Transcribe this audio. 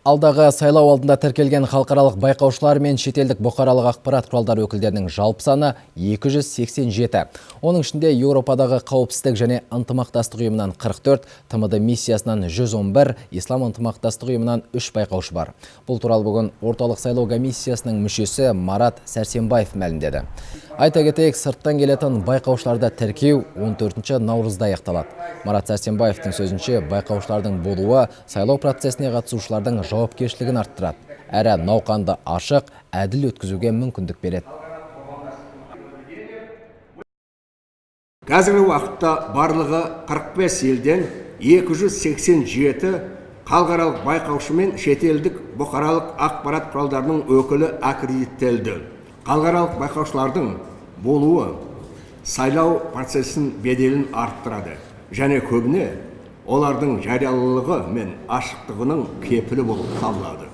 Алдағы сайлау алдында тіркелген халықаралық байқаушылар мен шетелдік бұқаралық ақпарат құралдары өкілдерінің жалпы саны 287. Оның ішінде Еуропадағы қауіпсіздік және ынтымақтастық ұйымынан 44, ТМД миссиясынан 111, Ислам ынтымақтастық ұйымынан 3 байқаушы бар. Бұл туралы бүгін Орталық сайлау комиссиясының мүшесі Марат Сәрсенбаев мәлімдеді. Айта кетейік, сырттан келетін байқаушыларды тіркеу 14 наурызда аяқталады. Марат Сәрсенбаевтың сөзінше, байқаушылардың болуы сайлау процесіне қатысушылардың жауапкершілігін арттырады. Әрі науқанды ашық, әділ өткізуге мүмкіндік береді. Қазіргі уақытта барлығы 45 елден 287 халықаралық байқаушы мен шетелдік бұқаралық ақпарат құралдарының өкілі аккредиттелді. Халықаралық байқаушылардың болуы сайлау процесінің беделін арттырады және көбіне олардың жариялылығы мен ашықтығының кепілі болып табылады.